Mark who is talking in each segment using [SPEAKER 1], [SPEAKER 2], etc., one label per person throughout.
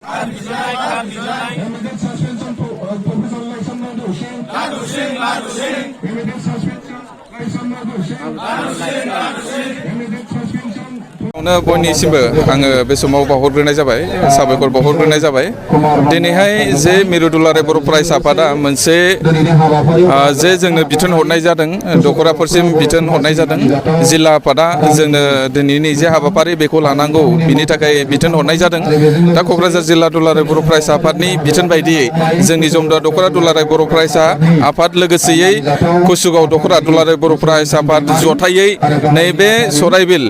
[SPEAKER 1] Immediate suspension to Professor Laisam Hussain. Immediate suspension Laisam Hussain. Immediate suspension.
[SPEAKER 2] बयनिसिमबो आङो बे समाव बावहरग्रोनाय जाबाय साबायखर बावहरग्रोनाय जाबाय दिनैहाय जे मिरु दुलाराय बर' फरायसा आफादा मोनसे जे जोंनो बिथोन हरनाय जादों दखराफोरसिम बिथोन हरनाय जादों जिल्ला आफादा जोंनो दिनैनि जे हाबाफारि बेखौ लानांगौ बिनि थाखाय बिथोन हरनाय जादों दा क'क्राझार जिल्ला दुलाराय बर' फरायसा आफादनि बिथोन बायदियै जोंनि जमदुवार दखरा दुलाराय बर' फरायसा आफाद लोगोसेयै कुसुगाव दखरा दुलाराय बर' फरायसा आफाद जथायै नैबे सराइबिल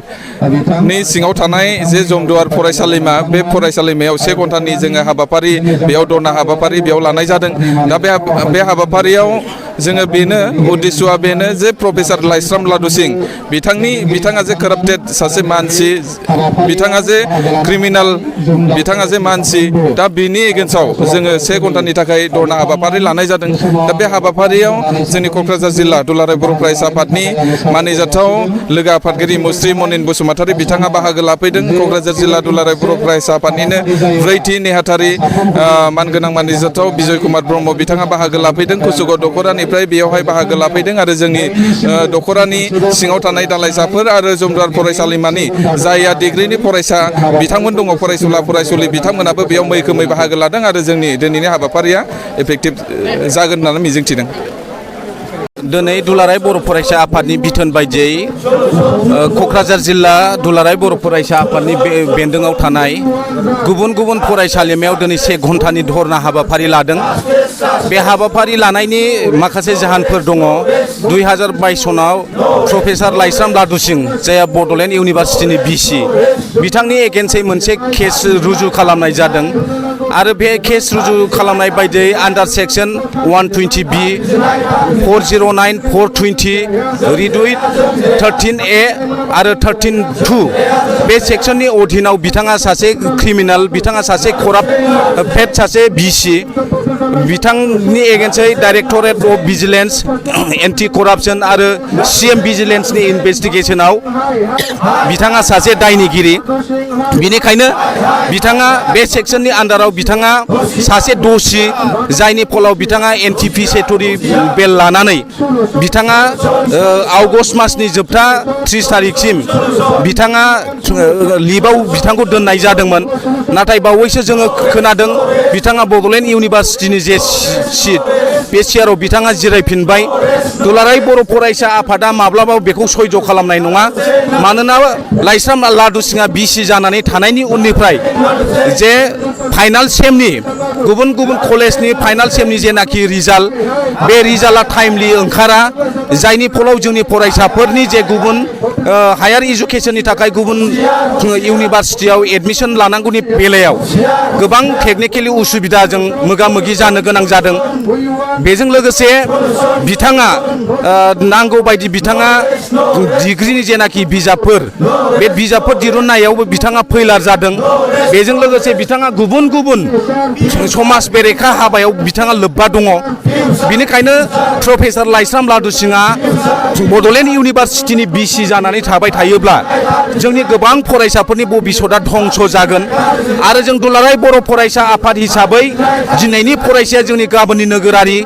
[SPEAKER 2] नि सिङाव थानाय जे जमदुवार फरायसालिमा बे फरायसालिमायाव 1 घन्टानि जोङो हाबाफारि बेयाव धरना हाबाफारि बेयाव लानाय जादों दा बे हाबाफारियाव जोङो बेनो उद्देश्यआ बेनो जे प्रफेसर लाइस्राम लादु सिं बिथाङा जे काराप्टेड सासे मानसि बिथाङा जे क्रिमिनाल बिथाङा जे मानसि दा बिनि एगेन्स्टआव जोङो 1 घन्टानि थाखाय धरना हाबाफारि लानाय जादों दा बे हाबाफारियाव जोंनि क'क्राझार जिल्ला दुलाराय बर' फरायसा आफादनि मानिजाथाव लोगो आफादगिरि मुस्रि मनिन बसुमतारी बिथाङा बाहागो लाफैदों क'क्राझार जिल्ला दुलाराय बर' फरायसा आफादनिनो 4थि नेहाथारि मानगोनां मानिजाथाव बिजय कुमार ब्रह्म बिथाङा बाहागो लाफैदों कुसुगाव दखरानिफ्राय बेयावहाय बाहागो लाफैदों आरो जोंनि दखरानि सिङाव थानाय दालाइसाफोर आरो जमदुवार फरायसालिमानि जायहा डिग्रिनि फरायसा बिथांमोन दङ फरायसुला फरायसुलि बिथांमोनाबो बेयाव मैखोमै बाहागो लादों आरो जोंनि दिनैनि हाबाफारिया इफेक्टिभ जागोन होननानै मिजिंथिदों
[SPEAKER 3] दिनै दुलाराय बर' फरायसा आफादनि बिथोन बायदियै क'क्राझार जिल्ला दुलाराय बर' फरायसा आफादनि बेन्दोङाव थानाय गुबुन गुबुन फरायसालिमायाव दिनै 1 घन्टानि धरना हाबाफारि लादों बे हाबाफारि लानायनि माखासे जाहोनफोर दङ 2022 सनाव प्रफेसर लाइस्राम लादु सिं जायहा बड'लेण्ड इउनिभारसिटिनि बिसि बिथांनि एगेन्स्टै मोनसे केस रुजु खालामनाय जादों आरो बे केस रुजु खालामनाय बायदियै आन्डार सेक्सन 120B 409 420 रिडुइट 13A आरो 13(2) बे सेक्सननि अधीनाव बिथाङा सासे क्रिमिनाल बिथाङा सासे कराप्टेड सासे बिसि बिथांनि एगेन्स्टै डाइरेक्टरेट अफ भिजिलेन्स एन्टि करापसन आरो CM भिजिलेन्सनि इनभेस्टिगेसनाव बिथाङा सासे दायनिगिरि बिनिखायनो बिथाङा बे सेक्सननि आन्डाराव बिथाङा सासे दोषी जायनि फलाव बिथाङा एन्टिसिपेटरि बेल लानानै बिथाङा आगष्ट मासनि जोबथा 30 तारिखसिम बिथाङा लिभआव बिथांखौ दोननाय जादोंमोन नाथाय बावैसो जोङो खोनादों बिथाङा बड'लेण्ड इउनिभारसिटिनि जे सिट बे सियाराव बिथाङा जिरायफिनबाय दुलाराय बर' फरायसा आफादा माब्लाबाबो बेखौ सयज' खालामनाय नङा मानोना लाइस्राम लादु सिंआ बिसि जानानै थानायनि उननिफ्राय जे फाइनाल सेमनि गुबुन गुबुन कलेजनि फाइनाल सेमनि जेनाखि रिजाल्ट बे रिजाल्टआ टाइमलि ओंखारा जायनि फलाव जोंनि फरायसाफोरनि जे गुबुन हायार इडुकेसननि थाखाय गुबुन इउनिभारसिटियाव एडमिसन लानांगौनि बेलायाव गोबां टेकनिकेलि उसुबिदाजों मोगा मोगि जानो गोनां जादों बेजों लोगोसे बिथाङा नांगौ बायदि बिथाङा डिग्रिनि जेनाखि बिजाबफोर बे बिजाबफोर दिहुननायावबो बिथाङा फैलार जादों बेजों लोगोसे बिथाङा गुबुन गुबुन समाज बेरेखा हाबायाव बिथाङा लोब्बा दङ बिनिखायनो प्रफेसर लाइस्राम लादु सिंआ बड'लेण्ड इउनिभारसिटिनि बिसि जानानै थाबाय थायोब्ला जोंनि गोबां फरायसाफोरनि भबिसतआ धंस जागोन आरो जों दुलाराय बर' फरायसा आफाद हिसाबै दिनैनि फरायसाया जोंनि गाबोननि नोगोरारि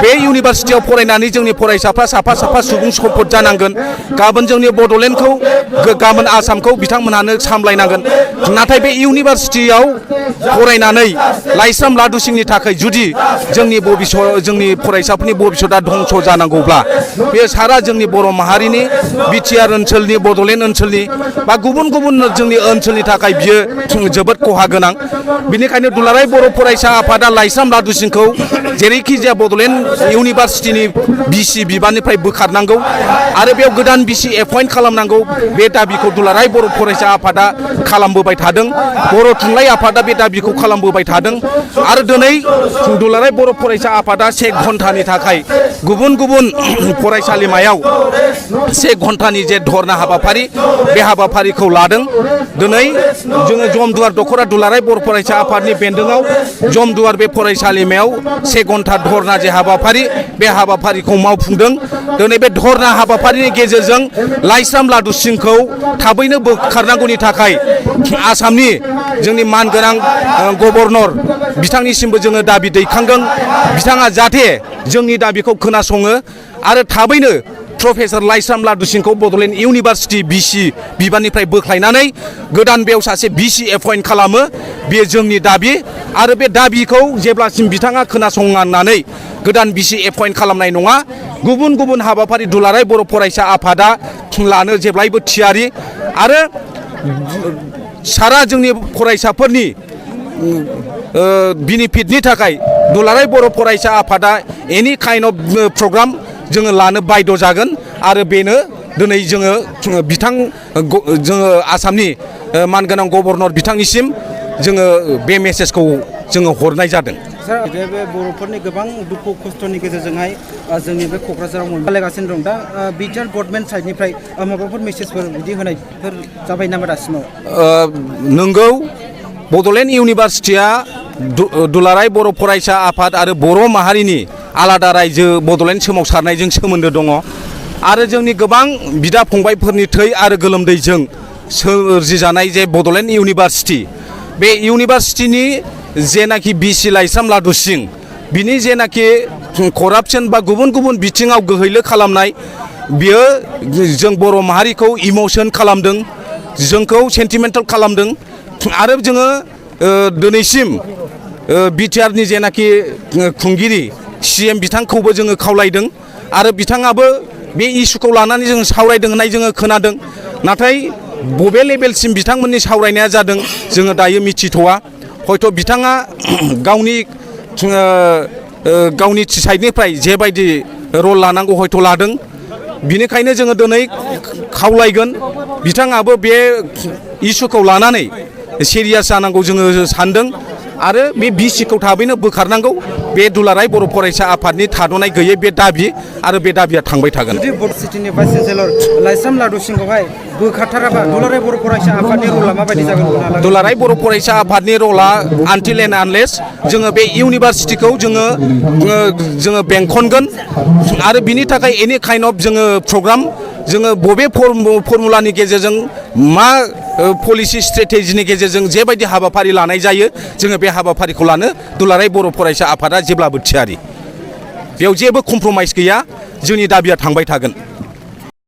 [SPEAKER 3] बे इउनिभारसिटियाव फरायनानै जोंनि फरायसाफ्रा साफा साफा सुबुं सम्पद जानांगोन गाबोन जोंनि बड'लेण्डखौ गाबोन आसामखौ बिथांमोनहानो सामलायनांगन नाथाय बे इउनिभारसिटियाव फरायनानै लाइस्राम लादु सिंनि थाखाय जुदि जोंनि फरायसाफोरनि भबिसतआ धंस जानांगौब्ला बे सारा जोंनि बर' माहारिनि बिटिआर ओनसोलनि बड'लेण्ड ओनसोलनि बा गुबुन गुबुन जोंनि ओनसोलनि थाखाय बियो जोबोद खहा गोनां बिनिखायनो दुलाराय बर' फरायसा आफादा लाइस्राम लादु सिंखौ जेरैखि जाया बड'लेण्ड इउनिभारसिटिनि बिसि बिबाननिफ्राय बोखारनांगौ आरो बेयाव गोदान बिसि एपइन्ट खालामनांगौ बे दाबिखौ दुलाराय बर' फरायसा आफादा खालामबोबाय थादों बर' थुनलाइ आफादा बे दाबिखौ खालामबोबाय थादों आरो दिनै दुलाराय बर' फरायसा आफादा 1 घन्टानि थाखाय गुबुन गुबुन फरायसालिमायाव 1 घन्टानि जे धरना हाबाफारि बे हाबाफारिखौ लादों दिनै जोङो जमदुवार दखरा दुलाराय बर' फरायसा आफादनि बेन्दोङाव जमदुवार बे फरायसालिमायाव 1 घन्टा धरना जे हाबाफारि बे हाबाफारिखौ मावफुंदों दिनै बे धरना हाबाफारिनि गेजेरजों लाइस्राम लाइस्राम लादु सिंखौ थाबैनो बोखारनांगौनि थाखाय आसामनि जोंनि मानगोनां गभर्नर बिथांनिसिमबो जोङो दाबि दैखांदों। बिथाङा जाहाथे जोंनि दाबिखौ खोनासङो आरो थाबैनो प्रफेसर लाइस्राम लादु सिंखौ बड'लेण्ड इउनिभारसिटि बिसि बिबाननिफ्राय बोख्लायनानै गोदान बेयाव सासे बिसि एपइन्ट खालामो, बेयो जोंनि दाबि। आरो बे दाबिखौ जेब्लासिम बिथाङा खोनासंनानै गोदान बिसि एपइन्ट खालामनाय नङा, गुबुन गुबुन हाबाफारि दुलाराय बर' फरायसा आफादा लानो जेब्लायबो थियारि। आरो सारा जोंनि फरायसाफोरनि बेनिफिटनि थाखाय दुलाराय बर' फरायसा आफादा एनि काइन्ड अफ प्रग्राम जोङो लानो बायद' जागोन। आरो बेनो दिनै जोङो आसामनि मानगोनां गभर्नर बिथांनिसिम जोङो बे मेसेजखौ जोङो हरनाय जादों।
[SPEAKER 4] सार, बे बर'फोरनि गोबां दुखु खस्थ'नि गेजेरजोंहाय जोंनि बे क'क्राझाराव मोनलायगासिनो दं। दा बिटिआर गभर्नमेन्ट साइडनिफ्राय माबाफोर मेसेजफोर बिदि होनायफोर जाबाय नामा दासिमाव?
[SPEAKER 3] नंगौ, बड'लेण्ड इउनिभारसिटिया दुलाराय बर' फरायसा आफाद आरो बर' माहारिनि आलादा रायजो बड'लेण्ड सोमावसारनायजों सोमोन्दो दङ। आरो जोंनि गोबां बिदा फंबायफोरनि थै आरो गोलोमदैजों सोरजिजानाय जे बड'लेण्ड इउनिभारसिटि, बे इउनिभारसिटिनि जेनाखि बिसि लाइस्राम लादु सिं, बिनि जेनाखि करापसन बा गुबुन गुबुन बिथिङाव गोहैलो खालामनाय, बियो जों बर' माहारिखौ इमोसन खालामदों, जोंखौ सेन्टिमेन्टेल खालामदों। आरो जोङो दिनैसिम बिटिआरनि जेनाखि खुंगिरि CM बिथांखौबो जोङो खावलायदों आरो बिथाङाबो बे इस्युखौ लानानै जों सावरायदों होननाय जोङो खोनादों। नाथाय बबे लेभेलसिम बिथांमोननि सावरायनाया जादों जोङो दायो मिथिथ'वा। हयथ' बिथाङा गावनि साइडनिफ्राय जेबायदि रल लानांगौ हयथ' लादों। बिनिखायनो जोङो दिनै खावलायगोन बिथाङाबो बे इस्युखौ लानानै सिरियास जानांगौ जोङो सानदों। आरो बे बिसिखौ थाबैनो बोखारनांगौ, बे दुलाराय बर' फरायसा आफादनि थाद'नाय गैयै बे दाबि, आरो बे दाबिया थांबाय थागोन।
[SPEAKER 4] जुदि बड'सिटिनि भाइस चेन्सेलर लाइस्राम लादु सिंखौहाय बोखारथाराबा दुलाराय बर' फरायसा आफादनि रला माबायदि जागोन?
[SPEAKER 3] दुलाराय बर' फरायसा आफादनि रला आनटिल एन्ड आनलेस जोङो बे इउनिभारसिटिखौ जोङो बेंखनगोन। आरो बिनि थाखाय एनि काइन्ड अफ जोङो प्रग्राम, जोङो बबे फर्मुलानि गेजेरजों मा पलिसि स्ट्रेटेजिनि गेजेरजों जेबायदि हाबाफारि लानाय जायो, जोङो बे हाबाफारिखौ लानो दुलाराय बर' फरायसा आफादा जेब्लाबो थियारि। बेयाव जेबो कमप्रमाइस गैया, जोंनि दाबिया थांबाय थागोन।